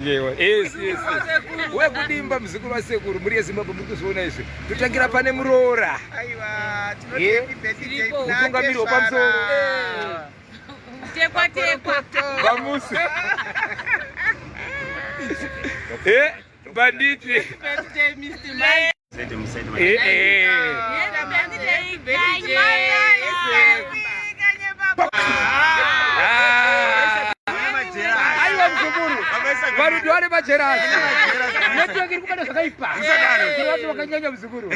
Yes, yes, yes. Wekudimba muzukuru wasekuru, mhuri yeZimbabwe muri kuzviona izvi. Totangira pane muroora. Aiwa, tinoti Eh, happy birthday kuna Mutungamiri wepamusoro. Tezvara. Tekwa tekwa. Vamusi. Eh, banditi. Birthday, Mr. Man. Eh, eh. Happy birthday. Ah. Aiwa muzukuru. Varudi vari majerasi. Network iri kubata zvakaipa. Vatu vakanyanya muzukuru.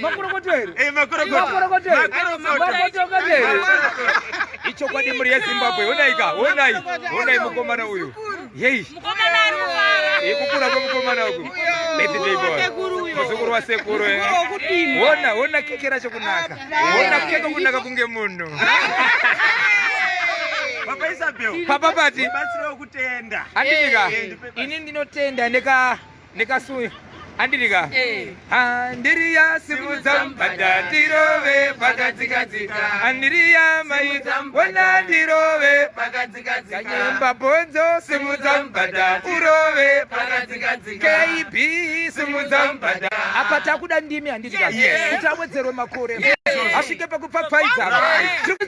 Makorokoto here? Makorokoto here? Makorokoto here? Ichokwadi mhuri yeZimbabwe. Honai ka, honai. Honai mukomana uyu. Yei. Mukomana ari kufara. Kukura kwemukomana uku. Birthday boy. Muzukuru wasekuru. eh. Hona, hona keke racho kunaka. Hona keke kunaka kunge munhu. Papa Isabel. Papa Pati. Batsirawo kutenda. Andidika. Eh. Ini ndinotenda neka nekasu andidika. Andiriya simudza mbada tirove pakadzikadzika. Andiriya maidza wona ndirove pakadzikadzika. Kanyemba bhonzo simudza mbada urove pakadzikadzika. KB simudza mbada. Apa takuda ndimi handidika. Yes. Kuti awedzerwe makore. Asvike pakupfapfaidza.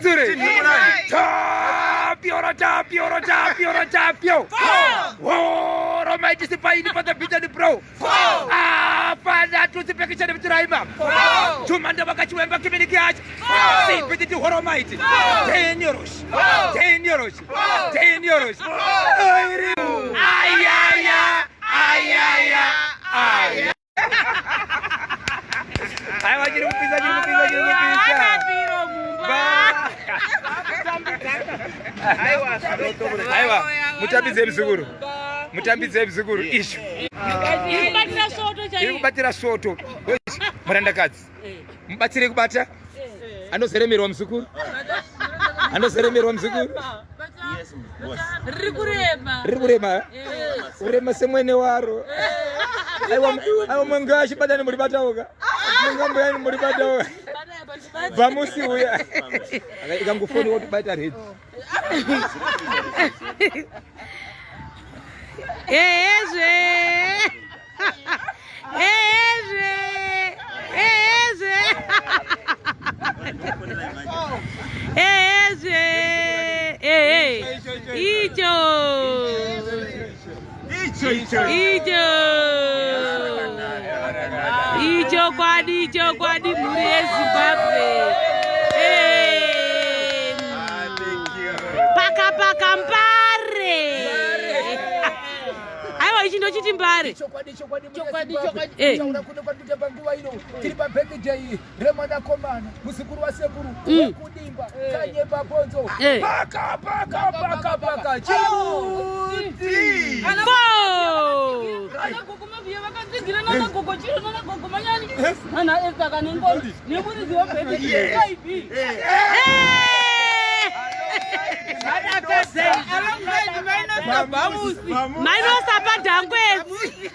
Tiri Tapio, tapio, tapio, tapio. Woro maiti sipaini pa the beat pro. Apana tusipekishane vitiraima. Chumanda vakachiwemba kiminiki yacho. Sipititi horo maiti. 10 euros. 10 euros. 10 euros. Ayaya. Ayaya. Aya. Aiwa chiri kupisa chiri kupisa chiri kupisa. Akapiro mumba. Aiwa, mutambidze muzukuru. Mutambidze muzukuru. Izvo. Iri kubatira svoto Iri chaiyo. kubatira svoto. Murandakadzi. Mubatsire kubata. Anozeremerwa muzukuru. Anozeremerwa muzukuru. Riri kurema. Riri kurema. eh? Urema semwene waro. Aiwa, aiwa mwenga achibata nemuribatawo ka. Mwenga mbuyani muribatawo. Bvamusi uya. Ikangofoni wotobata redi. Ehezve. Ehezve. Ehezve. Ehezve. Ehe. Icho. Icho icho. Icho. Ichokwadi, ichokwadi mhuri yeZimbabwe. Eh. Thank you. Paka paka mbare. Aiwa ichi ndochiti mbare. Chokwadi chokwadi Chokwadi, chokwadi. Eh. Taura kuno kwatikuita panguva ino tiri pabirthday remwanakomana muzukuru wasekuru wekudimba kanyemba bhonzo Eh. paka paka paka paka chimuti Fo! Vanagogo mavhiya vakatsigira nanagogo chiro nanagogo manyani nana esaka nengoni nemuridzi webhedhe ib Eh! Mainosa padhangwezi.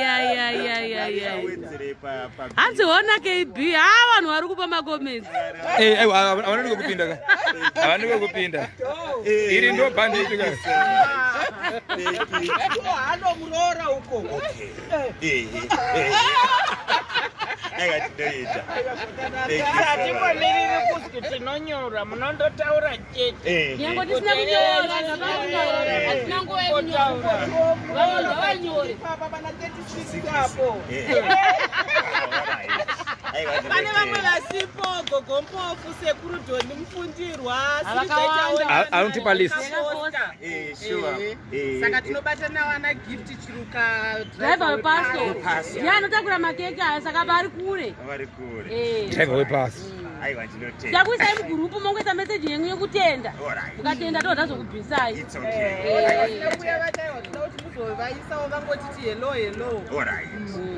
Ayayayayayay. Wedzere pa pa. Hanzi hona KB, ha vanhu vari kupa macomments. Havanonike kupinda ka havanonike kupinda iri ndo bhanditi ka Thank you. Halo muroora uko. Eh, eh. Aiwa tinoita. Thank you so much. Hatimbomiriri kuzwi tinonyora, munondotaura chete. Eh, Nyange eh. tisina kunyora, zvakanyora, hatina nguva yekunyora. Vanhu ngavanyore. Papa pana 36 apo. Eh. Alright. Aiwa Pane vamwe tinotenda. vasipo, gogo mpofu, sekuru Dhoni mufundirwa, Vakawanda. Anotipa list. Eh, sure. Eh, Saka eh. tinobata navana Gift Chiruka, Driver wepaso. Ndiye anotakura makeke aya saka vari kure. Vari kure. Eh. driver wepasi Aiwa tinotenda. Takuisai mugurupu mongoisa meseji yenyu yekutenda. Alright. Mukatenda toda zvokubvisai. It's okay. Aiwa tinotenda. Kuya vataiwa toda kuti muzovaisawo vangotiti hello hello. Alright.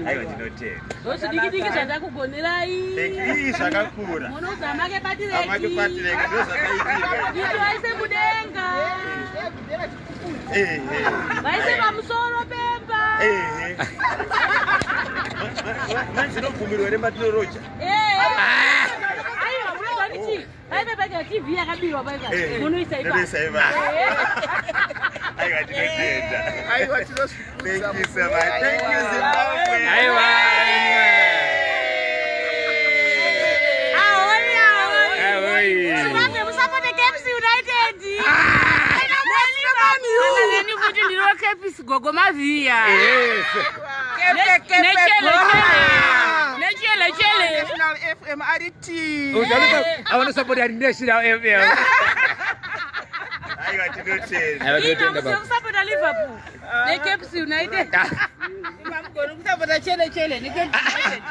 Aiwa tinotenda. Ndozvidiki diki zvatakugonerai. Thank you. Ii, zvakakura. Munoudza make Amake patireki. patireki ndo zvakaitika. Icho vaise mudenga. Eh, eh. Vaise pamusoro pemba. Eh, eh. Manje zvinobvumirwa here matinoroja? Eh. Aiwa, munoziva kuti chii? paipa TV yakabirwa paipa munoisa ipapo. Munoisa ipapo. Aiwa, tinotenda. Aiwa, tinozvikudza. Thank you so much. Thank you, Zimbabwe. Aiwa. Ahoi, ahoi. Ahoi. Zimbabwe musapote Caps United. Kana neni futi ndiri weCaps Gogo Mavhiya. Yes. Nechele chele. Nechele chele. National FM ari ti. Avanosapota ari National FM. Aiwa, tinotenda. Aiwa, Ina tinotenda baba. musapota Liverpool. NeCaps United. Mamugoni kusapota chele chele neCaps United.